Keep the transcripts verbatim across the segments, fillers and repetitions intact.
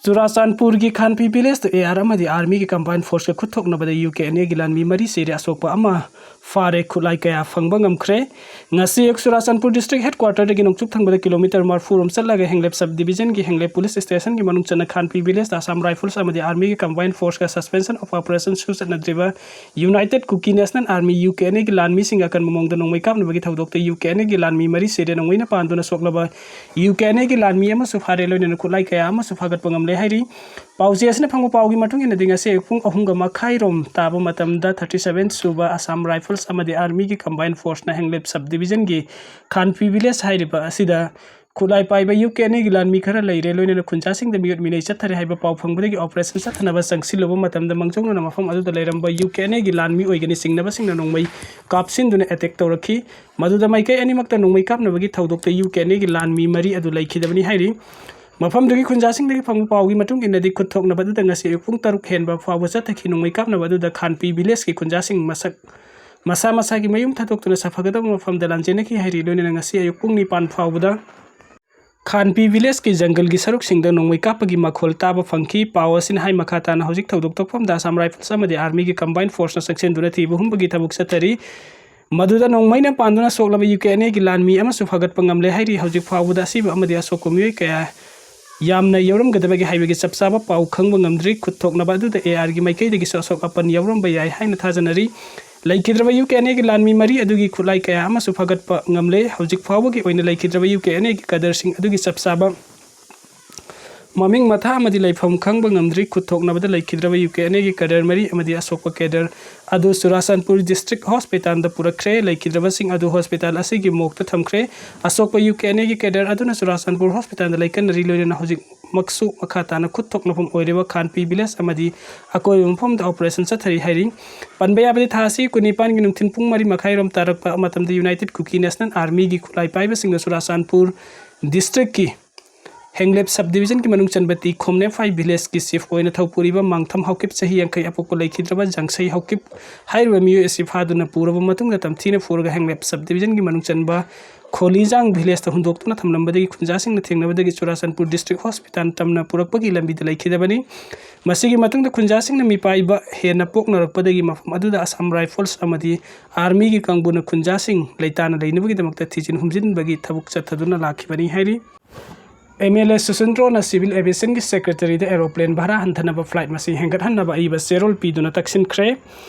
ꯆꯨꯔꯥꯆꯥꯟꯄꯨꯔꯒꯤ ꯈꯥꯟꯄꯤ ꯚꯤꯂꯦꯖꯇ A R ꯑꯃꯗꯤ ꯑꯥꯔꯃꯤꯒꯤ ꯀꯝꯕꯥꯏꯟ ꯐꯣꯔꯁꯀ ꯈꯨꯠ ꯊꯣꯛꯅꯕꯗ ꯌꯨ ꯀꯦ ꯑꯦꯟ ꯑꯦꯒꯤ ꯂꯥꯟꯃꯤ ꯃꯔꯤ ꯁꯤꯔꯦ, ꯑꯁꯣꯛꯄ ꯑꯃ ꯐꯥꯔꯦ, ꯈꯨꯠꯂꯥꯏ ꯀꯌꯥ ꯐꯪꯕ ꯉꯝꯈ꯭ꯔꯦ꯫ ꯉꯁꯤ ꯑꯌꯨꯛ ꯆꯨꯔꯥꯆꯥꯟꯄꯨꯔ ꯗꯤꯁꯇ꯭ꯔꯤꯛ ꯍꯦꯗꯀ꯭ꯋꯥꯇꯔꯗꯒꯤ ꯅꯣꯡꯆꯨꯞ ꯊꯪꯕꯗ ꯀꯤꯂꯣꯃꯤꯇꯔ ꯃꯔꯤꯐꯨ ꯔꯣꯝ ꯆꯠꯂꯒ ꯍꯦꯡꯂꯦꯞ ꯁꯕ ꯗꯤꯕꯤꯖꯟꯒꯤ ꯍꯦꯡꯂꯦꯞ ꯄꯨꯂꯤꯁ ꯁ꯭ꯇꯦꯁꯟꯒꯤ ꯃꯅꯨꯡ ꯆꯟꯅ ꯈꯥꯟꯄꯤ ꯚꯤꯂꯦꯖꯇ ꯑꯁꯥꯝ ꯔꯥꯏꯐꯜꯁ ꯑꯃꯗꯤ ꯑꯥꯔꯃꯤꯒꯤ ꯀꯝꯕꯥꯏꯟ ꯐꯣꯔꯁꯀ ꯁꯁꯄꯦꯟꯁꯟ ꯑꯣꯐ ꯑꯣꯄꯔꯦꯁꯟ ꯁꯨ ꯆꯠꯅꯗ꯭ꯔꯤꯕ ꯌꯨꯅꯥꯏꯇꯦꯗ ꯀꯨꯀꯤ national army, U K N ꯑꯦꯒꯤ ꯂꯥꯟꯃꯤꯁꯤꯡ ꯑꯀꯟꯕ ꯃꯑꯣꯡꯗ ꯅꯣꯡꯃꯩ ꯀꯥꯞꯅꯕꯒꯤ ꯊꯧꯗꯣꯛꯇ ꯌꯨ ꯀꯦ ꯑꯦꯟ ꯑꯦꯒꯤ ꯂꯥꯟꯃꯤ ꯃꯔꯤ ꯁꯤꯔꯦ꯫ ꯅꯣꯡꯃꯩꯅ ꯄꯥꯟꯗꯨꯅ ꯁꯣꯛꯂꯕ ꯌꯨ ꯀꯦ ꯑꯦꯟ ꯑꯦꯒꯤ ꯂꯥꯟꯃꯤ ꯑꯃꯁꯨ ꯐꯥꯔꯦ, ꯂꯣꯏꯅꯅ ꯈꯨꯠꯂꯥꯏ ꯀꯌꯥ ꯑꯃꯁꯨ ꯐꯥꯒꯠꯄ ꯉꯝꯂꯦ ꯍꯥꯏꯔꯤ꯫ ꯄꯥꯎꯆꯦ ꯑꯁꯤꯅ ꯐꯪꯕ ꯄꯥꯎꯒꯤ ꯃꯇꯨꯡ ꯏꯟꯅꯗꯤ, ꯉꯁꯤ ꯑꯌꯨꯛ ꯄꯨꯡ ꯑꯍꯨꯝꯒ ꯃꯈꯥꯏꯔꯣꯝ ꯇꯥꯕ ꯃꯇꯝꯗ ꯊꯥꯔꯇꯤ ꯁꯕꯦꯟ ꯁꯨꯕ ꯑꯁꯥꯝ ꯔꯥꯏꯐꯜꯁ ꯑꯃꯗꯤ ꯑꯥꯔꯃꯤꯒꯤ ꯀꯝꯕꯥꯏꯟ ꯐꯣꯔꯁꯅ ꯍꯦꯡꯂꯦꯞ ꯁꯕ ꯗꯤꯕꯤꯖꯟꯒꯤ ꯈꯥꯟꯄꯤ ꯚꯤꯂꯦꯖ ꯍꯥꯏꯔꯤꯕ ꯑꯁꯤꯗ ꯈꯨꯠꯂꯥꯏ ꯄꯥꯏꯕ ꯌꯨ ꯀꯦ ꯑꯦꯟ ꯑꯦꯒꯤ ꯂꯥꯟꯃꯤ ꯈꯔ ꯂꯩꯔꯦ, ꯂꯣꯏꯅꯅ ꯈꯨꯟꯖꯥꯁꯤꯡꯗ ꯃꯤꯑꯣꯠ ꯃꯤꯅꯩ ꯆꯠꯊꯔꯦ ꯍꯥꯏꯕ ꯄꯥꯎ ꯐꯪꯕꯗꯒꯤ ꯑꯣꯄꯔꯦꯁꯟ ꯆꯠꯊꯅꯕ ꯆꯪꯁꯤꯜꯂꯨꯕ ꯃꯇꯝꯗ, ꯃꯥꯡꯖꯧꯅꯅ ꯃꯐꯝ ꯑꯗꯨꯗ ꯂꯩꯔꯝꯕ ꯌꯨ ꯀꯦ ꯑꯦꯟ ꯑꯦꯒꯤ ꯂꯥꯟꯃꯤ ꯑꯣꯏꯒꯅꯤ ꯆꯤꯡꯅꯕꯁꯤꯡꯅ ꯅꯣꯡꯃꯩ ꯀꯥꯞꯁꯤꯟꯗꯨꯅ ꯑꯦꯇꯦꯛ ꯇꯧꯔꯛꯈꯤ꯫ ꯃꯗꯨꯗ ꯃꯥꯏꯀꯩ ꯑꯅꯤꯃꯛꯇ ꯅꯣꯡꯃꯩ ꯀꯥꯞꯅꯕꯒꯤ ꯊꯧꯗꯣꯛꯇ ꯌꯨ ꯀꯦ ꯑꯦꯟ ꯑꯦꯒꯤ ꯂꯥꯟꯃꯤ ꯃꯔꯤ ꯑꯗꯨ ꯂꯩꯈꯤꯗꯕꯅꯤ ꯍꯥꯏꯔꯤ꯫ ꯃꯐꯝꯗꯨꯒꯤ ꯈꯨꯟꯖꯥꯁꯤꯡꯗꯒꯤ ꯐꯪꯕ ꯄꯥꯎꯒꯤ ꯃꯇꯨꯡ ꯏꯟꯅꯗꯤ, ꯈꯨꯠ ꯊꯣꯛꯅꯕ ꯑꯗꯨꯗ ꯉꯁꯤ ꯑꯌꯨꯛ ꯄꯨꯡ ꯇꯔꯨꯛ ꯍꯦꯟꯕ ꯐꯥꯎꯕ ꯆꯠꯊꯈꯤ꯫ ꯅꯣꯡꯃꯩ ꯀꯥꯞꯅꯕ ꯑꯗꯨꯗ ꯈꯥꯟꯄꯤ ꯚꯤꯂꯦꯖꯀꯤ ꯈꯨꯟꯖꯥꯁꯤꯡ ꯃꯁꯛ ꯃꯁꯥ ꯃꯁꯥꯒꯤ ꯃꯌꯨꯝ ꯊꯥꯗꯣꯛꯇꯨꯅ ꯁꯥꯐꯒꯗꯕ ꯃꯐꯝꯗ ꯂꯥꯟꯖꯦꯟꯅꯈꯤ ꯍꯥꯏꯔꯤ꯫ ꯂꯣꯏꯅꯅ ꯉꯁꯤ ꯑꯌꯨꯛ ꯄꯨꯡ ꯅꯤꯄꯥꯟ ꯐꯥꯎꯕꯗ ꯈꯥꯟꯄꯤ ꯚꯤꯂꯦꯖꯀꯤ ꯖꯪꯒꯜꯒꯤ ꯁꯔꯨꯛꯁꯤꯡꯗ ꯅꯣꯡꯃꯩ ꯀꯥꯞꯄꯒꯤ ꯃꯈꯣꯜ ꯇꯥꯕ ꯐꯪꯈꯤ꯫ ꯄꯥꯎ ꯑꯁꯤꯅ ꯍꯥꯏ ꯃꯈꯥ ꯇꯥꯅ ꯍꯧꯖꯤꯛ ꯊꯧꯗꯣꯛ ꯊꯣꯛꯐꯝꯗ ꯑꯁꯥꯝ ꯔꯥꯏꯐꯜꯁ ꯑꯃꯗꯤ ꯑꯥꯔꯃꯤꯒꯤ ꯀꯝꯕꯥꯏꯟ ꯐꯣꯔꯁꯅ ꯆꯪꯁꯤꯟꯗꯨꯅ ꯊꯤꯕ ꯍꯨꯝꯕꯒꯤ ꯊꯕꯛ ꯆꯠꯊꯔꯤ꯫ ꯃꯗꯨꯗ ꯅꯣꯡꯃꯩꯅ ꯄꯥꯟꯗꯨꯅ ꯁꯣꯛꯂꯕ ꯌꯨ ꯀꯦ ꯑꯦꯟ ꯑꯦꯒꯤ ꯂꯥꯟꯃꯤ ꯑꯃꯁꯨ ꯐꯥꯒꯠꯄ ꯉꯝꯂꯦ ꯍꯥꯏꯔꯤ꯫ ꯍꯧꯖꯤꯛ ꯐꯥꯎꯕꯗ ꯑꯁꯤꯕ ꯑꯃꯗꯤ ꯑꯁꯣꯛꯄ ꯃꯤꯑꯣꯏ ꯀꯌꯥ ꯌꯥꯝꯅ ꯌꯥꯎꯔꯝꯒꯗꯕꯒꯦ ꯍꯥꯏꯕꯒꯤ ꯆꯞ ꯆꯥꯕ ꯄꯥꯎ ꯈꯪꯕ ꯉꯝꯗ꯭ꯔꯤ꯫ ꯈꯨꯠ ꯊꯣꯛꯅꯕ ꯑꯗꯨꯗ ꯑꯦ ꯑꯥꯔꯒꯤ ꯃꯥꯏꯀꯩꯗꯒꯤꯁꯨ ꯑꯁꯣꯛ ꯑꯄꯟ ꯌꯥꯎꯔꯝꯕ ꯌꯥꯏ ꯍꯥꯏꯅ ꯊꯥꯖꯅꯔꯤ꯫ ꯂꯩꯈꯤꯗ꯭ꯔꯕ ꯌꯨ ꯀꯦ ꯑꯦꯟ ꯑꯦꯒꯤ ꯂꯥꯟꯃꯤ ꯃꯔꯤ ꯑꯗꯨꯒꯤ ꯈꯨꯠꯂꯥꯏ ꯀꯌꯥ ꯑꯃꯁꯨ ꯐꯥꯒꯠꯄ ꯉꯝꯂꯦ꯫ ꯍꯧꯖꯤꯛ ꯐꯥꯎꯕꯒꯤ ꯑꯣꯏꯅ ꯂꯩꯈꯤꯗ꯭ꯔꯕ ꯌꯨ ꯀꯦ ꯑꯦꯟ ꯑꯦꯒꯤ ꯀꯗꯔꯁꯤꯡ ꯑꯗꯨꯒꯤ ꯆꯞ ꯆꯥꯕ ꯃꯃꯤꯡ ꯃꯊꯥ ꯑꯃꯗꯤ ꯂꯩꯐꯝ ꯈꯪꯕ ꯉꯝꯗ꯭ꯔꯤ꯫ ꯈꯨꯠ ꯊꯣꯛꯅꯕꯗ ꯂꯩꯈꯤꯗ꯭ꯔꯕ ꯌꯨ ꯀꯦ ꯑꯦꯟ ꯑꯦꯒꯤ ꯀꯦꯗꯔ ꯃꯔꯤ ꯑꯃꯗꯤ ꯑꯁꯣꯛꯄ ꯀꯦꯗꯔ ꯑꯗꯨ ꯆꯨꯔꯥꯆꯥꯟꯄꯨꯔ ꯗꯤꯁꯇ꯭ꯔꯤꯛ ꯍꯣꯁꯄꯤꯇꯥꯜꯗ ꯄꯨꯔꯛꯈ꯭ꯔꯦ꯫ ꯂꯩꯈꯤꯗ꯭ꯔꯕꯁꯤꯡ ꯑꯗꯨ ꯍꯣꯁꯄꯤꯇꯥꯜ ꯑꯁꯤꯒꯤ ꯃꯣꯔꯒꯇ ꯊꯝꯈ꯭ꯔꯦ꯫ ꯑꯁꯣꯛꯄ ꯌꯨ ꯀꯦ ꯑꯦꯟ ꯑꯦꯒꯤ ꯀꯦꯗꯔ ꯑꯗꯨꯅ ꯆꯨꯔꯥꯆꯥꯟꯄꯨꯔ ꯍꯣꯁꯄꯤꯇꯥꯜꯗ ꯂꯩꯀꯟꯅꯔꯤ, ꯂꯣꯏꯅꯅ ꯍꯧꯖꯤꯛꯃꯛꯁꯨ ꯃꯈꯥ ꯇꯥꯅ ꯈꯨꯠ ꯊꯣꯛꯅꯐꯝ ꯑꯣꯏꯔꯤꯕ ꯈꯥꯟꯄꯤ ꯚꯤꯂꯦꯖ ꯑꯃꯗꯤ ꯑꯀꯣꯏꯕ ꯃꯐꯝꯗ ꯑꯣꯄꯔꯦꯁꯟ ꯆꯠꯊꯔꯤ ꯍꯥꯏꯔꯤ꯫ ꯄꯟꯕ ꯌꯥꯕꯗꯤ, ꯊꯥ ꯑꯁꯤ ꯀꯨꯟꯅꯤꯄꯥꯟꯒꯤ ꯅꯨꯡꯊꯤꯜ ꯄꯨꯡ ꯃꯔꯤ ꯃꯈꯥꯏꯔꯣꯝ ꯇꯥꯔꯛꯄ ꯃꯇꯝꯗ ꯌꯨꯅꯥꯏꯇꯦꯗ ꯀꯨꯀꯤ ꯅꯦꯁꯅꯦꯜ ꯑꯥꯔꯃꯤꯒꯤ ꯈꯨꯠꯂꯥꯏ ꯄꯥꯏꯕꯁꯤꯡꯅ ꯆꯨꯔꯥꯆꯥꯟꯄꯨꯔ ꯗꯤꯁꯇ꯭ꯔꯤꯛꯀꯤ ꯑꯦꯡꯂꯦꯞ ꯁꯕ ꯗꯤꯕꯤꯖꯟꯒꯤ ꯃꯅꯨꯡ ꯆꯟꯕ ꯇꯤ ꯈꯣꯝꯅꯦꯐꯥꯏ ꯚꯤꯂꯦꯖꯀꯤ ꯆꯤꯐ ꯑꯣꯏꯅ ꯊꯧꯄꯨꯔꯤꯕ ꯃꯥꯡꯊꯝ ꯍꯥꯎꯀꯤꯞ, ꯆꯍꯤ ꯌꯥꯡꯈꯩ, ꯑꯄꯣꯛꯄ ꯂꯩꯈꯤꯗ꯭ꯔꯕ ꯖꯪꯁꯩ ꯍꯥꯎꯀꯤꯞ ꯍꯥꯏꯔꯤꯕ ꯃꯤꯑꯣꯏ ꯑꯁꯤ ꯐꯥꯗꯨꯅ ꯄꯨꯔꯕ ꯃꯇꯨꯡꯗ ꯇꯝꯊꯤꯅ ꯄꯨꯔꯒ ꯑꯦꯡꯂꯦꯞ ꯁꯕ ꯗꯤꯕꯤꯖꯟꯒꯤ ꯃꯅꯨꯡ ꯆꯟꯕ ꯈꯣꯂꯤꯖꯥꯡ ꯚꯤꯂꯦꯖꯇ ꯍꯨꯟꯗꯣꯛꯇꯨꯅ ꯊꯝꯂꯝꯕꯗꯒꯤ ꯈꯨꯟꯖꯥꯁꯤꯡꯅ ꯊꯦꯡꯅꯕꯗꯒꯤ ꯆꯨꯔꯥꯆꯥꯟꯄꯨꯔ ꯗꯤꯁꯇ꯭ꯔꯤꯛ ꯍꯣꯁꯄꯤꯇꯥꯜ ꯇꯝꯅ ꯄꯨꯔꯛꯄꯒꯤ ꯂꯝꯕꯤꯗ ꯂꯩꯈꯤꯗꯕꯅꯤ꯫ ꯃꯁꯤꯒꯤ ꯃꯇꯨꯡꯗ ꯈꯨꯟꯖꯥꯁꯤꯡꯅ ꯃꯤꯄꯥꯏꯕ ꯍꯦꯟꯅ ꯄꯣꯛꯅꯔꯛꯄꯗꯒꯤ ꯃꯐꯝ ꯑꯗꯨꯗ ꯑꯁꯥꯝ ꯔꯥꯏꯐꯜꯁ ꯑꯃꯗꯤ ꯑꯥꯔꯃꯤꯒꯤ ꯀꯥꯡꯕꯨꯅ ꯈꯨꯟꯖꯥꯁꯤꯡ ꯂꯩꯇꯥꯅ ꯂꯩꯅꯕꯒꯤꯗꯃꯛꯇ ꯊꯤꯖꯤꯟ ꯍꯨꯝꯖꯤꯟꯕꯒꯤ ꯊꯕꯛ ꯆꯠꯊꯗꯨꯅ ꯂꯥꯛꯈꯤꯕꯅꯤ ꯍꯥꯏꯔꯤ꯫ ꯑꯦꯝ ꯑꯦꯜ ꯑꯦ ꯁꯨꯁꯤꯟꯗ꯭ꯔꯣꯅ ꯁꯤꯚꯤꯜ ꯑꯦꯚꯤꯌꯦꯁꯟꯒꯤ ꯁꯦꯀ꯭ꯔꯦꯇꯔꯤꯗ ꯑꯦꯔꯣꯄ꯭ꯂꯦꯟ ꯚꯥꯔꯥ ꯍꯟꯊꯅꯕ ꯐ꯭ꯂꯥꯏꯠ ꯃꯁꯤꯡ ꯍꯦꯟꯒꯠꯍꯟꯅꯕ ꯑꯏꯕ ꯆꯦꯔꯣꯜ ꯄꯤꯗꯨꯅ ꯇꯛꯁꯤꯟꯈ꯭ꯔꯦ꯫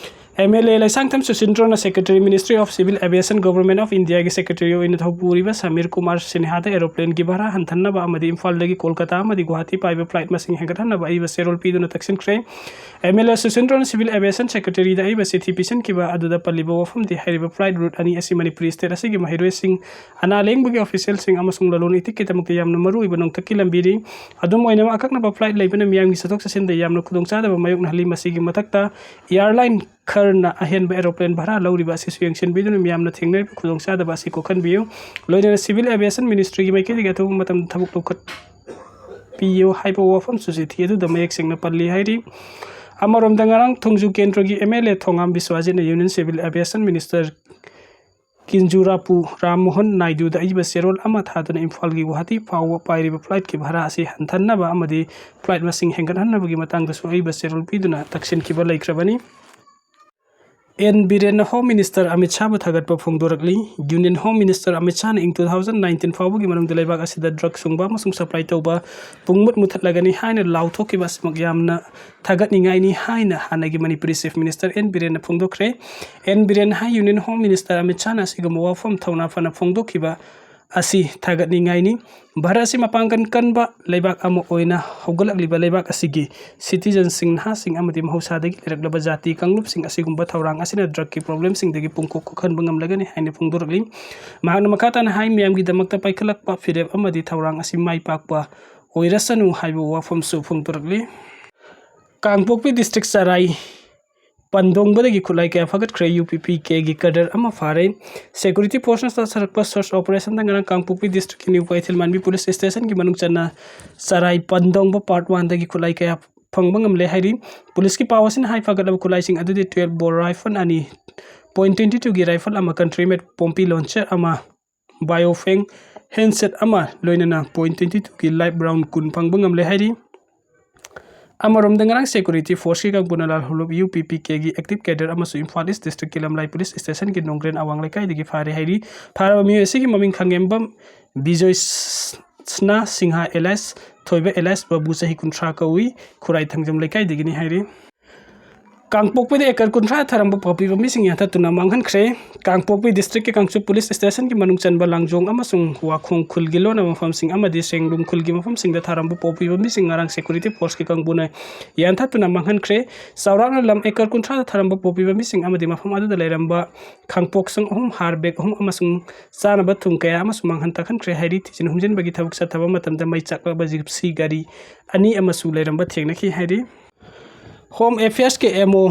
ꯑꯦꯝ ꯑꯦꯜ ꯑꯦ ꯂꯩꯁꯥꯡꯊꯦꯝ ꯁꯨꯁꯤꯟꯗ꯭ꯔꯣꯅ Secretary, Ministry of Civil Aviation, Government of Indiaꯒꯤ ꯁꯦꯀ꯭ꯔꯦꯇꯔꯤ ꯑꯣꯏꯅ ꯊꯧꯄꯨꯔꯤꯕ ꯁꯃꯤꯔ ꯀꯨꯃꯥꯔ ꯁꯤꯟꯍꯥꯗ ꯑꯦꯔꯣꯄ꯭ꯂꯦꯟꯒꯤ ꯚꯥꯔꯥ ꯍꯟꯊꯅꯕ ꯑꯃꯗꯤ ꯏꯝꯐꯥꯜꯗꯒꯤ ꯀꯣꯜꯀꯇꯥ ꯑꯃꯗꯤ ꯒꯨꯋꯥꯍꯥꯇꯤ ꯄꯥꯏꯕ ꯐ꯭ꯂꯥꯏꯠ ꯃꯁꯤꯡ ꯍꯦꯟꯒꯠꯍꯟꯅꯕ ꯑꯏꯕ ꯆꯦꯔꯣꯜ ꯄꯤꯗꯨꯅ ꯇꯛꯁꯤꯟꯈ꯭ꯔꯦ꯫ ꯑꯦꯝ ꯑꯦꯜ ꯑꯦ ꯁꯨꯁꯤꯟꯗ꯭ꯔꯣꯅ ꯁꯤꯚꯤꯜ ꯑꯦꯚꯤꯌꯦꯁꯟ ꯁꯦꯀ꯭ꯔꯦꯇꯔꯤꯗ ꯑꯏꯕ ꯆꯤꯊꯤ ꯄꯤꯁꯤꯟꯈꯤꯕ ꯑꯗꯨꯗ ꯄꯜꯂꯤꯕ ꯋꯥꯐꯝꯗꯤ ꯍꯥꯏꯔꯤꯕ ꯐ꯭ꯂꯥꯏꯠ ꯔꯨꯠ ꯑꯅꯤ ꯑꯁꯤ ꯃꯅꯤꯄꯨꯔꯤ ꯁ꯭ꯇꯦꯠ ꯑꯁꯤꯒꯤ ꯃꯍꯩꯔꯣꯏꯁꯤꯡ, ꯑꯅꯥ ꯂꯥꯌꯦꯡꯕꯒꯤ ꯑꯣꯐꯤꯁꯤꯌꯦꯜꯁꯤꯡ ꯑꯃꯁꯨꯡ ꯂꯂꯣꯟ ꯏꯇꯤꯛꯀꯤꯗꯃꯛꯇ ꯌꯥꯝꯅ ꯃꯔꯨꯑꯣꯏꯕ ꯅꯣꯡꯊꯛꯀꯤ ꯂꯝꯕꯤꯅꯤ꯫ ꯑꯗꯨꯝ ꯑꯣꯏꯅꯃꯛ, ꯑꯀꯛꯅꯕ ꯐ꯭ꯂꯥꯏꯠ ꯂꯩꯕꯅ ꯃꯤꯌꯥꯝꯒꯤ ꯆꯠꯊꯣꯛ ꯆꯠꯁꯤꯟꯗ ꯌꯥꯝꯅ ꯈꯨꯗꯣꯡꯆꯥꯗꯕ ꯃꯥꯌꯣꯛꯅꯍꯜꯂꯤ꯫ ꯃꯁꯤꯒꯤ ꯃꯊꯛꯇ, ꯑꯦꯌꯥꯔꯂꯥꯏꯟ ꯈꯔꯅ ꯑꯍꯦꯟꯕ ꯑꯦꯔꯣꯄ꯭ꯂꯦꯟ ꯚꯥꯔꯥ ꯂꯧꯔꯤꯕ ꯑꯁꯤꯁꯨ ꯌꯦꯡꯁꯤꯟꯕꯤꯗꯨꯅ ꯃꯤꯌꯥꯝꯅ ꯊꯦꯡꯅꯔꯤꯕ ꯈꯨꯗꯣꯡꯆꯥꯗꯕ ꯑꯁꯤ ꯀꯣꯛꯍꯟꯕꯤꯌꯨ꯫ ꯂꯣꯏꯅꯅ ꯁꯤꯚꯤꯜ ꯑꯦꯚꯤꯌꯦꯁꯟ ꯃꯤꯅꯤꯁꯇ꯭ꯔꯤꯒꯤ ꯃꯥꯏꯀꯩꯗꯒꯤ ꯑꯊꯨꯕ ꯃꯇꯝꯗ ꯊꯕꯛ ꯂꯧꯈꯠꯄꯤꯌꯨ ꯍꯥꯏꯕ ꯋꯥꯐꯝꯁꯨ ꯆꯤꯊꯤ ꯑꯗꯨꯗ ꯃꯌꯦꯛ ꯁꯦꯡꯅ ꯄꯜꯂꯤ ꯍꯥꯏꯔꯤ꯫ ꯑꯃꯔꯣꯝꯗ, ꯉꯔꯥꯡ ꯊꯣꯡꯖꯨ ꯀꯦꯟꯗ꯭ꯔꯒꯤ ꯑꯦꯝ ꯑꯦꯜ ꯑꯦ ꯊꯣꯉꯥꯝ ꯕꯤꯁ꯭ꯋꯥꯖꯤꯠꯅ union civil aviation minister Kinjarapu Ram Mohan ꯅꯥꯏꯗꯨꯗ ꯑꯏꯕ ꯆꯦꯔꯣꯜ ꯑꯃ ꯊꯥꯗꯨꯅ ꯏꯝꯐꯥꯜꯒꯤ ꯒꯨꯋꯥꯍꯥꯇꯤ ꯐꯥꯎꯕ ꯄꯥꯏꯔꯤꯕ ꯐ꯭ꯂꯥꯏꯠꯀꯤ ꯚꯥꯔꯥ ꯑꯁꯤ ꯍꯟꯊꯍꯟꯅꯕ ꯑꯃꯗꯤ ꯐ꯭ꯂꯥꯏꯠ ꯃꯁꯤꯡ ꯍꯦꯟꯒꯠꯍꯟꯅꯕꯒꯤ ꯃꯇꯥꯡꯗꯁꯨ ꯑꯏꯕ ꯆꯦꯔꯣꯜ ꯄꯤꯗꯨꯅ ꯇꯛꯁꯤꯟꯈꯤꯕ ꯂꯩꯈ꯭ꯔꯕꯅꯤ꯫ ꯑꯦꯟ ꯕꯤꯔꯦꯟꯅ ꯍꯣꯝ ꯃꯤꯅꯤꯁꯇꯔ ꯑꯃꯤꯠ ꯁꯥꯍꯕꯨ ꯊꯥꯒꯠꯄ ꯐꯣꯡꯗꯣꯔꯛꯂꯤ꯫ ꯌꯨꯅꯤꯌꯟ ꯍꯣꯝ ꯃꯤꯅꯤꯁꯇꯔ ꯑꯃꯤꯠ ꯁꯥꯍꯅ ꯏꯪ two thousand nineteen ꯐꯥꯎꯕꯒꯤ ꯃꯅꯨꯡꯗ ꯂꯩꯕꯥꯛ ꯑꯁꯤꯗ ꯗ꯭ꯔꯒ ꯁꯨꯡꯕ ꯑꯃꯁꯨꯡ ꯁꯄ꯭ꯂꯥꯏ ꯇꯧꯕ ꯄꯨꯡꯃꯨꯠ ꯃꯨꯊꯠꯂꯒꯅꯤ ꯍꯥꯏꯅ ꯂꯥꯎꯊꯣꯛꯈꯤꯕ ꯑꯁꯤꯃꯛ ꯌꯥꯝꯅ ꯊꯥꯒꯠꯅꯤꯡꯉꯥꯏꯅꯤ ꯍꯥꯏꯅ ꯍꯥꯟꯅꯒꯤ ꯃꯅꯤꯄꯨꯔꯤ ꯆꯤꯐ ꯃꯤꯅꯤꯁꯇꯔ ꯑꯦꯟ ꯕꯤꯔꯦꯟꯅ ꯐꯣꯡꯗꯣꯛꯈ꯭ꯔꯦ꯫ ꯑꯦꯟ ꯕꯤꯔꯦꯟ ꯍꯥꯏ ꯌꯨꯅꯤꯌꯟ ꯍꯣꯝ ꯃꯤꯅꯤꯁꯇꯔ ꯑꯃꯤꯠ ꯁꯥꯍꯅ ꯑꯁꯤꯒꯨꯝꯕ ꯋꯥꯐꯝ ꯊꯧꯅꯥ ꯐꯅ ꯐꯣꯡꯗꯣꯛꯈꯤꯕ ꯑꯁꯤ ꯊꯥꯒꯠꯅꯤꯡꯉꯥꯏꯅꯤ꯫ ꯚꯥꯔꯠ ꯑꯁꯤ ꯃꯄꯥꯡꯒꯜ ꯀꯟꯕ ꯂꯩꯕꯥꯛ ꯑꯃ ꯑꯣꯏꯅ ꯍꯧꯒꯠꯂꯛꯂꯤꯕ ꯂꯩꯕꯥꯛ ꯑꯁꯤꯒꯤ ꯁꯤꯇꯤꯖꯟꯁꯤꯡ, ꯅꯍꯥꯁꯤꯡ ꯑꯃꯗꯤ ꯃꯍꯧꯁꯥꯗꯒꯤ ꯂꯩꯔꯛꯂꯕ ꯖꯥꯇꯤ ꯀꯥꯡꯂꯨꯞꯁꯤꯡ ꯑꯁꯤꯒꯨꯝꯕ ꯊꯧꯔꯥꯡ ꯑꯁꯤꯅ ꯗ꯭ꯔꯒꯀꯤ ꯄ꯭ꯔꯣꯕ꯭ꯂꯦꯝꯁꯤꯡꯗꯒꯤ ꯄꯨꯡꯀꯣꯛ ꯀꯣꯛꯍꯟꯕ ꯉꯝꯂꯒꯅꯤ ꯍꯥꯏꯅ ꯐꯣꯡꯗꯣꯔꯛꯂꯤ꯫ ꯃꯍꯥꯛꯅ ꯃꯈꯥ ꯇꯥꯅ ꯍꯥꯏ, ꯃꯤꯌꯥꯝꯒꯤꯗꯃꯛꯇ ꯄꯥꯏꯈꯠꯂꯛꯄ ꯐꯤꯔꯦꯞ ꯑꯃꯗꯤ ꯊꯧꯔꯥꯡ ꯑꯁꯤ ꯃꯥꯏ ꯄꯥꯛꯄ ꯑꯣꯏꯔꯁꯅꯨ ꯍꯥꯏꯕ ꯋꯥꯐꯝꯁꯨ ꯐꯣꯡꯗꯣꯔꯛꯂꯤ꯫ ꯀꯥꯡꯄꯣꯛꯄꯤ ꯗꯤꯁꯇ꯭ꯔꯤꯛ ꯆꯔꯥꯏ ꯄꯟꯗꯣꯡꯕꯗꯒꯤ ꯈꯨꯠꯂꯥꯏ ꯀꯌꯥ ꯐꯒꯠꯈ꯭ꯔꯦ꯫ ꯌꯨ ꯄꯤ ꯄꯤ ꯀꯦꯒꯤ ꯀꯗꯔ ꯑꯃ ꯐꯥꯔꯦ꯫ ꯁꯦꯀ꯭ꯌꯨꯔꯤꯇꯤ ꯐꯣꯔꯁꯅ ꯆꯠꯊꯔꯛꯄ ꯁꯔꯆ ꯑꯣꯄꯔꯦꯁꯟꯗ ꯉꯔꯥꯡ ꯀꯥꯡꯄꯣꯛꯄꯤ ꯗꯤꯁꯇ꯭ꯔꯤꯛꯀꯤ ꯅ꯭ꯌꯨ ꯀꯩꯊꯦꯜ ꯃꯥꯟꯕꯤ ꯄꯨꯂꯤꯁ ꯁ꯭ꯇꯦꯁꯟꯒꯤ ꯃꯅꯨꯡ ꯆꯟꯅ ꯆꯔꯥꯏ ꯄꯟꯗꯣꯡꯕ ꯄꯥꯔꯠ ꯋꯥꯟꯗꯒꯤ ꯈꯨꯠꯂꯥꯏ ꯀꯌꯥ ꯐꯪꯕ ꯉꯝꯂꯦ ꯍꯥꯏꯔꯤ꯫ ꯄꯨꯂꯤꯁꯀꯤ ꯄꯥꯎ ꯑꯁꯤꯅ ꯍꯥꯏ, ꯐꯒꯠꯂꯕ ꯈꯨꯠꯂꯥꯏꯁꯤꯡ ꯑꯗꯨꯗꯤ ꯇꯨꯌꯦꯜꯐ ꯕꯣꯔ ꯔꯥꯏꯐꯜ ꯑꯅꯤ, ꯄꯣꯏꯟ ꯇ꯭ꯋꯦꯟꯇꯤ ꯇꯨꯒꯤ ꯔꯥꯏꯐꯜ ꯑꯃ, ꯀꯟꯇ꯭ꯔꯤ ꯃꯦꯗ ꯄꯣꯝꯄꯤ ꯂꯣꯟꯆꯔ ꯑꯃ, ꯕꯥꯏꯑꯣꯐꯦꯡ ꯍꯦꯟꯁꯦꯠ ꯑꯃ, ꯂꯣꯏꯅꯅ ꯄꯣꯏꯟ ꯇ꯭ꯋꯦꯟꯇꯤ ꯇꯨꯒꯤ ꯂꯥꯏꯐ ꯔꯥꯎꯟ ꯀꯨꯟ ꯐꯪꯕ ꯉꯝꯂꯦ ꯍꯥꯏꯔꯤ꯫ ꯑꯃꯔꯣꯝꯗ, ꯉꯔꯥꯡ ꯁꯦꯀ꯭ꯌꯨꯔꯤꯇꯤ ꯐꯣꯔꯁꯀꯤ ꯀꯥꯡꯕꯨꯅ ꯂꯥꯜꯍꯧꯂꯨꯞ ꯌꯨ ꯄꯤ ꯄꯤ ꯀꯦꯒꯤ ꯑꯦꯛꯇꯤꯚ ꯀꯦꯗꯔ ꯑꯃꯁꯨ ꯏꯝꯐꯥꯜ ꯏꯁ ꯗꯤꯁꯇ꯭ꯔꯤꯛꯀꯤ ꯂꯝꯂꯥꯏ ꯄꯨꯂꯤꯁ ꯁ꯭ꯇꯦꯁꯟꯒꯤ ꯅꯣꯡꯒ꯭ꯔꯦꯟ ꯑꯋꯥꯡ ꯂꯩꯀꯥꯏꯗꯒꯤ ꯐꯥꯔꯦ ꯍꯥꯏꯔꯤ꯫ ꯐꯥꯔꯕ ꯃꯤꯑꯣꯏ ꯑꯁꯤꯒꯤ ꯃꯃꯤꯡ ꯈꯪꯉꯦꯝꯕꯝ ꯕꯤꯖꯣꯏꯁꯅꯥ ꯁꯤꯡꯍ ꯑꯦꯂꯥꯏꯁ ꯊꯣꯏꯕ ꯑꯦꯂꯥꯏꯁ ꯕꯕꯨ, ꯆꯍꯤ ꯀꯨꯟꯊ꯭ꯔꯥ ꯀꯧꯏ, ꯈꯨꯔꯥꯏ ꯊꯥꯡꯖꯝ ꯂꯩꯀꯥꯏꯗꯒꯤꯅꯤ ꯍꯥꯏꯔꯤ꯫ ꯀꯥꯡꯄꯣꯛꯄꯤꯗ ꯑꯦꯀꯔ ꯀꯨꯟꯊ꯭ꯔꯥ ꯊꯥꯔꯝꯕ ꯄꯣꯄꯤ ꯄꯥꯝꯕꯤꯁꯤꯡ ꯌꯥꯟꯊꯠꯇꯨꯅ ꯃꯥꯡꯍꯟꯈ꯭ꯔꯦ꯫ ꯀꯥꯡꯄꯣꯛꯄꯤ ꯗꯤꯁꯇ꯭ꯔꯤꯛꯀꯤ ꯀꯥꯡꯆꯨꯞ ꯄꯨꯂꯤꯁ ꯁ꯭ꯇꯦꯁꯟꯒꯤ ꯃꯅꯨꯡ ꯆꯟꯕ ꯂꯥꯡꯖꯣꯡ ꯑꯃꯁꯨꯡ ꯋꯥꯈꯣꯡ ꯈꯨꯜꯒꯤ ꯂꯣꯟꯅꯕ ꯃꯐꯝꯁꯤꯡ ꯑꯃꯗꯤ ꯁꯦꯡꯂꯨꯝ ꯈꯨꯜꯒꯤ ꯃꯐꯝꯁꯤꯡꯗ ꯊꯥꯔꯝꯕ ꯄꯣꯄꯤ ꯄꯥꯝꯕꯤꯁꯤꯡ ꯉꯔꯥꯡ ꯁꯦꯀ꯭ꯌꯨꯔꯤꯇꯤ ꯐꯣꯔꯁꯀꯤ ꯀꯥꯡꯕꯨꯅ ꯌꯥꯟꯊꯠꯇꯨꯅ ꯃꯥꯡꯍꯟꯈ꯭ꯔꯦ꯫ ꯆꯥꯎꯔꯥꯛꯅ ꯂꯝ ꯑꯦꯀꯔ ꯀꯨꯟꯊ꯭ꯔꯥꯗ ꯊꯥꯔꯝꯕ ꯄꯣꯄꯤ ꯄꯥꯝꯕꯤꯁꯤꯡ ꯑꯃꯗꯤ ꯃꯐꯝ ꯑꯗꯨꯗ ꯂꯩꯔꯝꯕ ꯈꯥꯡꯄꯣꯛꯁꯪ ꯑꯍꯨꯝ, ꯍꯥꯔ ꯕꯦꯒ ꯑꯍꯨꯝ ꯑꯃꯁꯨꯡ ꯆꯥꯅꯕ ꯊꯨꯝ ꯀꯌꯥ ꯑꯃꯁꯨ ꯃꯥꯡꯍꯟ ꯇꯥꯛꯍꯟꯈ꯭ꯔꯦ ꯍꯥꯏꯔꯤ꯫ ꯊꯤꯖꯤꯟ ꯍꯨꯝꯖꯤꯟꯕꯒꯤ ꯊꯕꯛ ꯆꯠꯊꯕ ꯃꯇꯝꯗ ꯃꯩ ꯆꯥꯛꯂꯕ ꯖꯤꯞꯁꯤ ꯒꯥꯔꯤ ꯑꯅꯤ ꯑꯃꯁꯨ ꯂꯩꯔꯝꯕ ꯊꯦꯡꯅꯈꯤ ꯍꯥꯏꯔꯤ꯫ ꯍꯣꯝ ꯑꯦꯐꯤꯌꯔꯁꯀꯤ ꯑꯦꯝ ꯑꯣ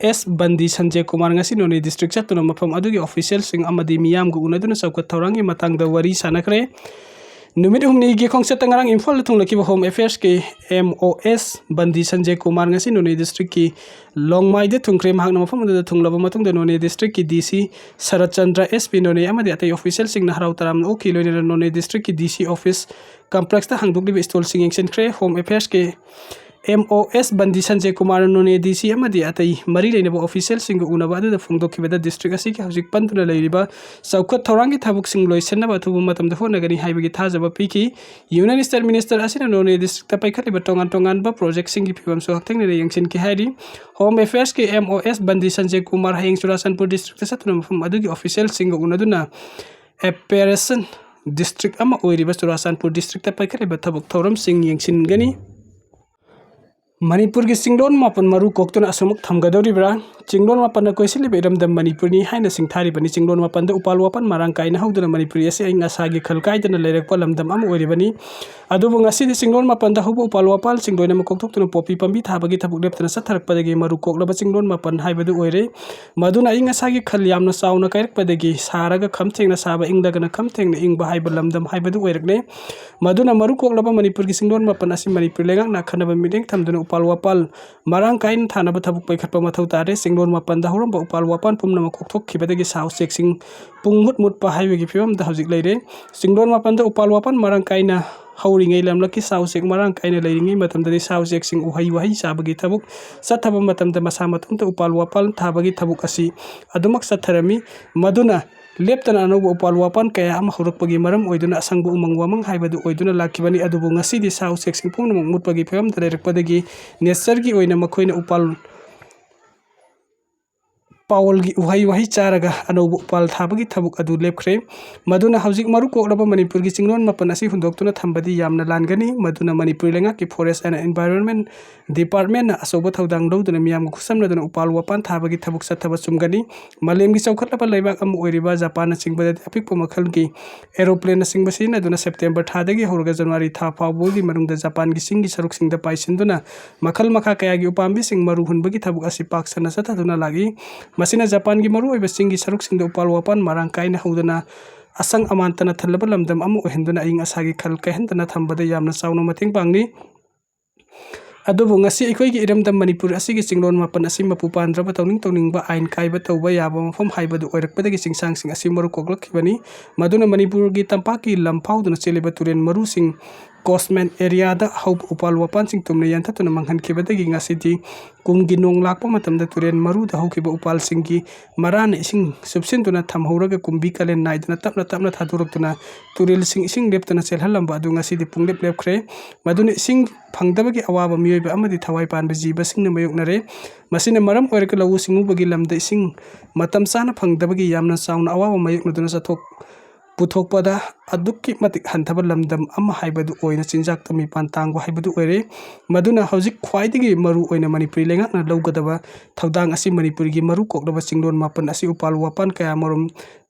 ꯑꯦꯁ ꯕꯟꯗꯤ ꯁꯟꯖꯦ ꯀꯨꯃꯥꯔ ꯉꯁꯤ ꯅꯣꯅꯦ ꯗꯤꯁꯇ꯭ꯔꯤꯛ ꯆꯠꯇꯨꯅ ꯃꯐꯝ ꯑꯗꯨꯒꯤ ꯑꯣꯐꯤꯁꯤꯌꯦꯜꯁꯤꯡ ꯑꯃꯗꯤ ꯃꯤꯌꯥꯝꯒ ꯎꯅꯗꯨꯅ ꯆꯥꯎꯈꯠ ꯊꯧꯔꯥꯡꯒꯤ ꯃꯇꯥꯡꯗ ꯋꯥꯔꯤ ꯁꯥꯟꯅꯈ꯭ꯔꯦ꯫ ꯅꯨꯃꯤꯠ ꯍꯨꯝꯅꯤꯒꯤ ꯈꯣꯡꯆꯠꯇ ꯉꯔꯥꯡ ꯏꯝꯐꯥꯜꯗ ꯊꯨꯡꯂꯛꯈꯤꯕ ꯍꯣꯝ ꯑꯦꯐꯤꯌꯔꯁꯀꯤ ꯑꯦꯝ ꯑꯣ ꯑꯦꯁ ꯕꯟꯗꯤ ꯁꯟꯖꯦ ꯀꯨꯃꯥꯔ ꯉꯁꯤ ꯅꯣꯅꯦ ꯗꯤꯁꯇ꯭ꯔꯤꯛꯀꯤ ꯂꯣꯡꯃꯥꯏꯗ ꯊꯨꯡꯈ꯭ꯔꯦ꯫ ꯃꯍꯥꯛꯅ ꯃꯐꯝ ꯑꯗꯨꯗ ꯊꯨꯡꯂꯕ ꯃꯇꯨꯡꯗ ꯅꯣꯅꯦ ꯗꯤꯁꯇ꯭ꯔꯤꯛꯀꯤ ꯗꯤ ꯁꯤ ꯁꯔꯠ ꯆꯟꯗ꯭ꯔ, ꯑꯦꯁ ꯄꯤ ꯅꯣꯅꯦ ꯑꯃꯗꯤ ꯑꯇꯩ ꯑꯣꯐꯤꯁꯤꯌꯦꯜꯁꯤꯡꯅ ꯍꯔꯥꯎ ꯇꯔꯥꯝꯅ ꯑꯣꯛꯈꯤ꯫ ꯂꯣꯏꯅꯅ ꯅꯣꯅꯦ ꯗꯤꯁꯇ꯭ꯔꯤꯛꯀꯤ ꯗꯤ ꯁꯤ ꯑꯣꯐꯤꯁ ꯀꯝꯄ꯭ꯂꯦꯛꯁꯇ ꯍꯥꯡꯗꯣꯛꯂꯤꯕ ꯁ꯭ꯇꯣꯜꯁꯤꯡ ꯌꯦꯡꯁꯤꯟꯈ꯭ꯔꯦ꯫ ꯍꯣꯝ ꯑꯦꯐꯤꯌꯔꯁꯀꯤ ꯑꯦꯝ ꯑꯣ ꯑꯦꯁ ꯕꯟꯗꯤ ꯁꯟꯖꯦ ꯀꯨꯃꯥꯔꯅ ꯅꯣꯅꯦ ꯗꯤ ꯁꯤ ꯑꯃꯗꯤ ꯑꯇꯩ ꯃꯔꯤ ꯂꯩꯅꯕ ꯑꯣꯐꯤꯁꯤꯌꯦꯜꯁꯤꯡꯒ ꯎꯅꯕ ꯑꯗꯨꯗ ꯐꯣꯡꯗꯣꯛꯈꯤꯕꯗ ꯗꯤꯁꯇ꯭ꯔꯤꯛ ꯑꯁꯤꯒꯤ ꯍꯧꯖꯤꯛ ꯄꯟꯗꯨꯅ ꯂꯩꯔꯤꯕ ꯆꯥꯎꯈꯠ ꯊꯧꯔꯥꯡꯒꯤ ꯊꯕꯛꯁꯤꯡ ꯂꯣꯏꯁꯤꯟꯅꯕ ꯑꯊꯨꯕ ꯃꯇꯝꯗ ꯍꯣꯠꯅꯒꯅꯤ ꯍꯥꯏꯕꯒꯤ ꯊꯥꯖꯕ ꯄꯤꯈꯤ꯫ ꯌꯨꯅꯤꯌꯟ ꯁ꯭ꯇꯦꯠ ꯃꯤꯅꯤꯁꯇꯔ ꯑꯁꯤꯅ ꯅꯣꯅꯦ ꯗꯤꯁꯇ꯭ꯔꯤꯛꯇ ꯄꯥꯏꯈꯠꯂꯤꯕ ꯇꯣꯉꯥꯟ ꯇꯣꯉꯥꯟꯕ ꯄ꯭ꯔꯣꯖꯦꯛꯁꯤꯡꯒꯤ ꯐꯤꯕꯝꯁꯨ ꯍꯛꯊꯦꯡꯅꯅ ꯌꯦꯡꯁꯤꯟꯈꯤ ꯍꯥꯏꯔꯤ꯫ ꯍꯣꯝ ꯑꯦꯐꯤꯌꯔꯁꯀꯤ ꯑꯦꯝ ꯑꯣ ꯑꯦꯁ ꯕꯟꯗꯤ ꯁꯟꯖꯦ ꯀꯨꯃꯥꯔ ꯍꯌꯦꯡ ꯆꯨꯔꯥꯆꯥꯟꯄꯨꯔ ꯗꯤꯁꯇ꯭ꯔꯤꯛꯇ ꯆꯠꯇꯨꯅ ꯃꯐꯝ ꯑꯗꯨꯒꯤ ꯑꯣꯐꯤꯁꯤꯌꯦꯜꯁꯤꯡꯒ ꯎꯅꯗꯨꯅ ꯑꯣꯄꯔꯦꯁꯟ ꯗꯤꯁꯇ꯭ꯔꯤꯛ ꯑꯃ ꯑꯣꯏꯔꯤꯕ ꯆꯨꯔꯥꯆꯥꯟꯄꯨꯔ ꯗꯤꯁꯇ꯭ꯔꯤꯛꯇ ꯄꯥꯏꯈꯠꯂꯤꯕ ꯊꯕꯛ ꯊꯧꯔꯝꯁꯤꯡ ꯌꯦꯡꯁꯤꯟꯒꯅꯤ꯫ ꯃꯅꯤꯄꯨꯔꯒꯤ ꯆꯤꯡꯂꯣꯟ ꯃꯥꯄꯟ ꯃꯔꯨ ꯀꯣꯛꯇꯨꯅ ꯑꯁꯨꯃꯛ ꯊꯝꯒꯗꯧꯔꯤꯕ꯭ꯔꯥ? ꯆꯤꯡꯂꯣꯟ ꯃꯥꯄꯟꯅ ꯀꯣꯏꯁꯤꯜꯂꯤꯕ ꯏꯔꯝꯗꯝ ꯃꯅꯤꯄꯨꯔꯅꯤ ꯍꯥꯏꯅ ꯁꯤꯡꯊꯥꯔꯤꯕꯅꯤ꯫ ꯆꯤꯡꯂꯣꯟ ꯃꯥꯄꯟꯗ ꯎꯄꯥꯜ ꯋꯥꯄꯥꯜ ꯃꯔꯥꯡ ꯀꯥꯏꯅ ꯍꯧꯗꯨꯅ ꯃꯅꯤꯄꯨꯔꯤ ꯑꯁꯤ ꯑꯏꯪ ꯑꯁꯥꯒꯤ ꯈꯜ ꯀꯥꯏꯗꯅ ꯂꯩꯔꯛꯄ ꯂꯝꯗꯝ ꯑꯃ ꯑꯣꯏꯔꯤꯕꯅꯤ꯫ ꯑꯗꯨꯕꯨ ꯉꯁꯤꯗꯤ ꯆꯤꯡꯂꯣꯟ ꯃꯥꯄꯟꯗ ꯍꯧꯕ ꯎꯄꯥꯜ ꯋꯥꯄꯥꯜꯁꯤꯡ ꯂꯣꯏꯅꯃꯛ ꯀꯣꯛꯊꯣꯛꯇꯨꯅ ꯄꯣꯄꯤ ꯄꯥꯝꯕꯤ ꯊꯥꯕꯒꯤ ꯊꯕꯛ ꯂꯦꯞꯇꯅ ꯆꯠꯊꯔꯛꯄꯗꯒꯤ ꯃꯔꯨ ꯀꯣꯛꯂꯕ ꯆꯤꯡꯂꯣꯟ ꯃꯥꯄꯟ ꯍꯥꯏꯕꯗꯨ ꯑꯣꯏꯔꯦ꯫ ꯃꯗꯨꯅ ꯑꯏꯪ ꯑꯁꯥꯒꯤ ꯈꯜ ꯌꯥꯝꯅ ꯆꯥꯎꯅ ꯀꯥꯏꯔꯛꯄꯗꯒꯤ ꯁꯥꯔꯒ ꯈꯝ ꯊꯦꯡꯅ ꯁꯥꯕ, ꯏꯪꯂꯒꯅ ꯈꯝ ꯊꯦꯡꯅ ꯏꯪꯕ ꯍꯥꯏꯕ ꯂꯝꯗꯝ ꯍꯥꯏꯕꯗꯨ ꯑꯣꯏꯔꯛꯂꯦ꯫ ꯃꯗꯨꯅ ꯃꯔꯨ ꯀꯣꯛꯂꯕ ꯃꯅꯤꯄꯨꯔꯒꯤ ꯆꯤꯡꯂꯣꯟ ꯃꯥꯄꯟ ꯑꯁꯤ ꯃꯅꯤꯄꯨꯔ ꯂꯩꯉꯥꯛꯅ ꯑꯈꯟꯅꯕ ꯃꯤꯠꯌꯦꯡ ꯊꯝꯗꯨꯅ ꯎꯄꯥꯜ ꯋꯥꯄꯥꯜ ꯃꯔꯥꯡ ꯀꯥꯏꯅ ꯊꯥꯅꯕ ꯊꯕꯛ ꯄꯥꯏꯈꯠꯄ ꯃꯊꯧ ꯇꯥꯔꯦ꯫ ꯆꯤꯡꯂꯣꯟ ꯃꯥꯄꯟꯗ ꯍꯧꯔꯝꯕ ꯎꯄꯥꯜ ꯋꯥꯄꯥꯜ ꯄꯨꯝꯅꯃꯛ ꯀꯣꯛꯊꯣꯛꯈꯤꯕꯗꯒꯤ ꯁꯥ ꯎꯆꯦꯛꯁꯤꯡ ꯄꯨꯡ ꯃꯨꯠ ꯃꯨꯠꯄ ꯍꯥꯏꯕꯒꯤ ꯐꯤꯕꯝꯗ ꯍꯧꯖꯤꯛ ꯂꯩꯔꯦ꯫ ꯆꯤꯡꯂꯣꯟ ꯃꯥꯄꯟꯗ ꯎꯄꯥꯜ ꯋꯥꯄꯥꯜ ꯃꯔꯥꯡ ꯀꯥꯏꯅ ꯍꯧꯔꯤꯉꯩ, ꯂꯝꯂꯛꯀꯤ ꯁꯥ ꯎꯆꯦꯛ ꯃꯔꯥꯡ ꯀꯥꯏꯅ ꯂꯩꯔꯤꯉꯩ ꯃꯇꯝꯗꯗꯤ ꯁꯥ ꯎꯆꯦꯛꯁꯤꯡ ꯎꯍꯩ ꯋꯥꯍꯩ ꯆꯥꯕꯒꯤ ꯊꯕꯛ ꯆꯠꯊꯕ ꯃꯇꯝꯗ ꯃꯁꯥ ꯃꯇꯣꯝꯇ ꯎꯄꯥꯜ ꯋꯥꯄꯥꯜ ꯊꯥꯕꯒꯤ ꯊꯕꯛ ꯑꯁꯤ ꯑꯗꯨꯃꯛ ꯆꯠꯊꯔꯝꯃꯤ꯫ ꯃꯗꯨꯅ ꯂꯦꯞꯇꯅ ꯑꯅꯧꯕ ꯎꯄꯥꯜ ꯋꯥꯄꯥꯜ ꯀꯌꯥ ꯑꯃ ꯍꯧꯔꯛꯄꯒꯤ ꯃꯔꯝ ꯑꯣꯏꯗꯨꯅ ꯑꯁꯪꯕ ꯎꯃꯪ ꯋꯥꯃꯪ ꯍꯥꯏꯕꯗꯨ ꯑꯣꯏꯗꯨꯅ ꯂꯥꯛꯈꯤꯕꯅꯤ꯫ ꯑꯗꯨꯕꯨ ꯉꯁꯤꯗꯤ ꯁꯥ ꯎꯆꯦꯛꯁꯤꯡ ꯄꯨꯝꯅꯃꯛ ꯃꯨꯠꯄꯒꯤ ꯐꯤꯕꯝꯗ ꯂꯩꯔꯛꯄꯗꯒꯤ ꯅꯦꯆꯔꯒꯤ ꯑꯣꯏꯅ ꯃꯈꯣꯏꯅ ꯎꯄꯥꯜ ꯄꯥꯋꯜꯒꯤ ꯎꯍꯩ ꯋꯥꯍꯩ ꯆꯥꯔꯒ ꯑꯅꯧꯕ ꯎꯄꯥꯜ ꯊꯥꯕꯒꯤ ꯊꯕꯛ ꯑꯗꯨ ꯂꯦꯞꯈ꯭ꯔꯦ꯫ ꯃꯗꯨꯅ ꯍꯧꯖꯤꯛ ꯃꯔꯨ ꯀꯣꯛꯂꯕ ꯃꯅꯤꯄꯨꯔꯒꯤ ꯆꯤꯡꯂꯣꯟ ꯃꯥꯄꯟ ꯑꯁꯤ ꯍꯨꯟꯗꯣꯛꯇꯨꯅ ꯊꯝꯕꯗꯤ ꯌꯥꯝꯅ ꯂꯥꯟꯒꯅꯤ꯫ ꯃꯗꯨꯅ ꯃꯅꯤꯄꯨꯔ ꯂꯩꯉꯥꯛꯀꯤ Forest and Environment Departmentꯅ ꯑꯆꯧꯕ ꯊꯧꯗꯥꯡ ꯂꯧꯗꯨꯅ ꯃꯤꯌꯥꯝꯒ ꯈꯨꯠꯁꯝꯅꯗꯨꯅ ꯎꯄꯥꯜ ꯋꯥꯄꯥꯜ ꯊꯥꯕꯒꯤ ꯊꯕꯛ ꯆꯠꯊꯕ ꯆꯨꯝꯒꯅꯤ꯫ ꯃꯥꯂꯦꯝꯒꯤ ꯆꯥꯎꯈꯠꯂꯕ ꯂꯩꯕꯥꯛ ꯑꯃ ꯑꯣꯏꯔꯤꯕ ꯖꯄꯥꯟꯅꯆꯤꯡꯕꯗꯗꯤ ꯑꯄꯤꯛꯄ ꯃꯈꯜꯒꯤ aeroplaneꯅꯆꯤꯡꯕ ꯁꯤꯖꯤꯟꯅꯗꯨꯅ September ꯊꯥꯗꯒꯤ ꯍꯧꯔꯒ January ꯊꯥ ꯐꯥꯎꯕꯒꯤ ꯃꯅꯨꯡꯗ ꯖꯄꯥꯟꯒꯤ ꯆꯤꯡꯒꯤ ꯁꯔꯨꯛꯁꯤꯡꯗ ꯄꯥꯏꯁꯤꯟꯗꯨꯅ ꯃꯈꯜ ꯃꯈꯥ ꯀꯌꯥꯒꯤ ꯎꯄꯥꯝꯕꯤꯁꯤꯡ ꯃꯔꯨ ꯍꯨꯟꯕꯒꯤ ꯊꯕꯛ ꯑꯁꯤ ꯄꯥꯛ ꯁꯟꯅ ꯆꯠꯊꯗꯨꯅ ꯂꯥꯛꯏ꯫ ꯃꯁꯤꯅ ꯖꯄꯥꯟꯒꯤ ꯃꯔꯨꯑꯣꯏꯕ ꯆꯤꯡꯒꯤ ꯁꯔꯨꯛꯁꯤꯡꯗ ꯎꯄꯥꯜ ꯋꯥꯄꯥꯜ ꯃꯔꯥꯡ ꯀꯥꯏꯅ ꯍꯧꯗꯨꯅ ꯑꯁꯪ ꯑꯃꯥꯟꯇꯅ ꯊꯜꯂꯕ ꯂꯝꯗꯝ ꯑꯃ ꯑꯣꯏꯍꯟꯗꯨꯅ ꯑꯏꯪ ꯑꯁꯥꯒꯤ ꯈꯜ ꯀꯥꯏꯍꯟꯗꯅ ꯊꯝꯕꯗ ꯌꯥꯝꯅ ꯆꯥꯎꯅ ꯃꯇꯦꯡ ꯄꯥꯡꯂꯤ꯫ ꯑꯗꯨꯕꯨ ꯉꯁꯤ ꯑꯩꯈꯣꯏꯒꯤ ꯏꯔꯝꯗꯝ ꯃꯅꯤꯄꯨꯔ ꯑꯁꯤꯒꯤ ꯆꯤꯡꯂꯣꯟ ꯃꯥꯄꯟ ꯑꯁꯤ ꯃꯄꯨ ꯄꯥꯟꯗ꯭ꯔꯕ, ꯇꯧꯅꯤꯡ ꯇꯧꯅꯤꯡꯕ ꯑꯥꯏꯟ ꯀꯥꯏꯕ ꯇꯧꯕ ꯌꯥꯕ ꯃꯐꯝ ꯍꯥꯏꯕꯗꯨ ꯑꯣꯏꯔꯛꯄꯗꯒꯤ ꯆꯤꯡꯁꯥꯡꯁꯤꯡ ꯑꯁꯤ ꯃꯔꯨ ꯀꯣꯛꯂꯛꯈꯤꯕꯅꯤ꯫ ꯃꯗꯨꯅ ꯃꯅꯤꯄꯨꯔꯒꯤ ꯇꯝꯄꯥꯛꯀꯤ ꯂꯝ ꯐꯥꯎꯗꯨꯅ ꯆꯦꯜꯂꯤꯕ ꯇꯨꯔꯦꯟ ꯃꯔꯨꯁꯤꯡ, catchment areaꯗ ꯍꯧꯕ ꯎꯄꯥꯜ ꯋꯥꯄꯥꯜꯁꯤꯡ ꯇꯨꯝꯅ ꯌꯥꯟꯊꯠꯇꯨꯅ ꯃꯥꯡꯍꯟꯈꯤꯕꯗꯒꯤ ꯉꯁꯤꯗꯤ ꯀꯨꯝꯒꯤ ꯅꯣꯡ ꯂꯥꯛꯄ ꯃꯇꯝꯗ ꯇꯨꯔꯦꯟ ꯃꯔꯨꯗ ꯍꯧꯈꯤꯕ ꯎꯄꯥꯜꯁꯤꯡꯒꯤ ꯃꯔꯥꯅ ꯏꯁꯤꯡ ꯆꯨꯞꯁꯤꯟꯗꯨꯅ ꯊꯝꯍꯧꯔꯒ ꯀꯨꯝꯕꯤ ꯀꯥꯂꯦꯟ ꯅꯥꯏꯗꯅ ꯇꯞꯅ ꯇꯞꯅ ꯊꯥꯗꯣꯔꯛꯇꯨꯅ ꯇꯨꯔꯦꯜꯁꯤꯡ ꯏꯁꯤꯡ ꯂꯦꯞꯇꯅ ꯆꯦꯜꯍꯜꯂꯝꯕ ꯑꯗꯨ ꯉꯁꯤꯗꯤ ꯄꯨꯡꯂꯦꯞ ꯂꯦꯞꯈ꯭ꯔꯦ꯫ ꯃꯗꯨꯅ ꯏꯁꯤꯡ ꯐꯪꯗꯕꯒꯤ ꯑꯋꯥꯕ ꯃꯤꯑꯣꯏꯕ ꯑꯃꯗꯤ ꯊꯋꯥꯏ ꯄꯥꯟꯕ ꯖꯤꯕꯁꯤꯡꯅ ꯃꯥꯌꯣꯛꯅꯔꯦ꯫ ꯃꯁꯤꯅ ꯃꯔꯝ ꯑꯣꯏꯔꯒ ꯂꯧꯎ ꯁꯤꯡꯎꯕꯒꯤ ꯂꯝꯗ ꯏꯁꯤꯡ ꯃꯇꯝ ꯆꯥꯅ ꯐꯪꯗꯕꯒꯤ ꯌꯥꯝꯅ ꯆꯥꯎꯅ ꯑꯋꯥꯕ ꯃꯥꯌꯣꯛꯅꯗꯨꯅ ꯆꯠꯊꯣꯛ ꯄꯨꯊꯣꯛꯄꯗ ꯑꯗꯨꯛꯀꯤ ꯃꯇꯤꯛ ꯍꯟꯊꯕ ꯂꯝꯗꯝ ꯑꯃ ꯍꯥꯏꯕꯗꯨ ꯑꯣꯏꯅ ꯆꯤꯟꯖꯥꯛꯇ ꯃꯤꯄꯥꯟ ꯇꯥꯡꯕ ꯍꯥꯏꯕꯗꯨ ꯑꯣꯏꯔꯦ꯫ ꯃꯗꯨꯅ ꯍꯧꯖꯤꯛ ꯈ꯭ꯋꯥꯏꯗꯒꯤ ꯃꯔꯨ ꯑꯣꯏꯅ ꯃꯅꯤꯄꯨꯔꯤ ꯂꯩꯉꯥꯛꯅ ꯂꯧꯒꯗꯕ ꯊꯧꯗꯥꯡ ꯑꯁꯤ ꯃꯅꯤꯄꯨꯔꯒꯤ ꯃꯔꯨ ꯀꯣꯛꯂꯕ ꯆꯤꯡꯂꯣꯟ ꯃꯥꯄꯟ ꯑꯁꯤ ꯎꯄꯥꯜ ꯋꯥꯄꯥꯟ ꯀꯌꯥꯃꯔꯨꯝ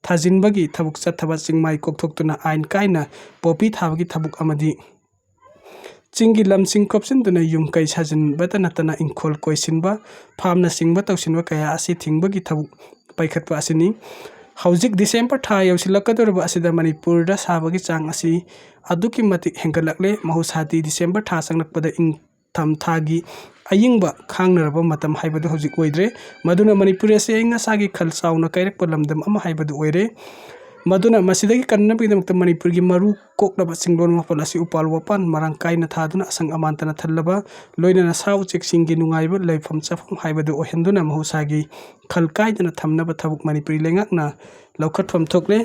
ꯊꯥꯖꯤꯟꯕꯒꯤ ꯊꯕꯛ ꯆꯠꯊꯕ, ꯆꯤꯡꯃꯥꯏ ꯀꯣꯛꯊꯣꯛꯇꯨꯅ ꯑꯥꯏꯟ ꯀꯥꯏꯅ ꯄꯣꯄꯤ ꯊꯥꯕꯒꯤ ꯊꯕꯛ ꯑꯃꯗꯤ ꯆꯤꯡꯒꯤ ꯂꯝꯁꯤꯡ ꯀꯨꯞꯁꯤꯟꯗꯨꯅ ꯌꯨꯝ ꯀꯩ ꯁꯥꯖꯤꯟꯕꯇ ꯅꯠꯇꯅ ꯏꯪꯈꯣꯜ ꯀꯣꯏꯁꯤꯟꯕ, ꯐꯥꯝꯅꯆꯤꯡꯕ ꯇꯧꯁꯤꯟꯕ ꯀꯌꯥ ꯑꯁꯤ ꯊꯤꯡꯕꯒꯤ ꯊꯕꯛ ꯄꯥꯏꯈꯠꯄ ꯑꯁꯤꯅꯤ꯫ ꯍꯧꯖꯤꯛ ꯗꯤꯁꯦꯝꯕꯔ ꯊꯥ ꯌꯧꯁꯤꯜꯂꯛꯀꯗꯧꯔꯤꯕ ꯑꯁꯤꯗ ꯃꯅꯤꯄꯨꯔꯗ ꯁꯥꯕꯒꯤ ꯆꯥꯡ ꯑꯁꯤ ꯑꯗꯨꯛꯀꯤ ꯃꯇꯤꯛ ꯍꯦꯟꯒꯠꯂꯛꯂꯦ꯫ ꯃꯍꯧꯁꯥꯗꯤ ꯗꯤꯁꯦꯝꯕꯔ ꯊꯥ ꯆꯪꯂꯛꯄꯗ ꯏꯪꯊꯝꯊꯥꯒꯤ ꯑꯏꯪꯕ ꯈꯥꯡꯅꯔꯕ ꯃꯇꯝ ꯍꯥꯏꯕꯗꯨ ꯍꯧꯖꯤꯛ ꯑꯣꯏꯗ꯭ꯔꯦ꯫ ꯃꯗꯨꯅ ꯃꯅꯤꯄꯨꯔ ꯑꯁꯤ ꯑꯏꯪ ꯑꯁꯥꯒꯤ ꯈꯜ ꯆꯥꯎꯅ ꯀꯥꯏꯔꯛꯄ ꯂꯝꯗꯝ ꯑꯃ ꯍꯥꯏꯕꯗꯨ ꯑꯣꯏꯔꯦ꯫ ꯃꯗꯨꯅ ꯃꯁꯤꯗꯒꯤ ꯀꯟꯅꯕꯒꯤꯗꯃꯛꯇ ꯃꯅꯤꯄꯨꯔꯒꯤ ꯃꯔꯨ ꯀꯣꯛꯂꯕ ꯆꯤꯡꯂꯣꯟ ꯃꯥꯄꯟ ꯑꯁꯤ ꯎꯄꯥꯜ ꯋꯥꯄꯥꯟ ꯃꯔꯥꯡ ꯀꯥꯏꯅ ꯊꯥꯗꯨꯅ ꯑꯁꯪ ꯑꯃꯥꯟꯇꯅ ꯊꯜꯂꯕ, ꯂꯣꯏꯅꯅ ꯁꯥ ꯎꯆꯦꯛꯁꯤꯡꯒꯤ ꯅꯨꯡꯉꯥꯏꯕ ꯂꯩꯐꯝ ꯆꯥꯐꯝ ꯍꯥꯏꯕꯗꯨ ꯑꯣꯏꯍꯟꯗꯨꯅ ꯃꯍꯧꯁꯥꯒꯤ ꯈꯜ ꯀꯥꯏꯗꯅ ꯊꯝꯅꯕ ꯊꯕꯛ ꯃꯅꯤꯄꯨꯔꯤ ꯂꯩꯉꯥꯛꯅ ꯂꯧꯈꯠꯐꯝ ꯊꯣꯛꯂꯦ꯫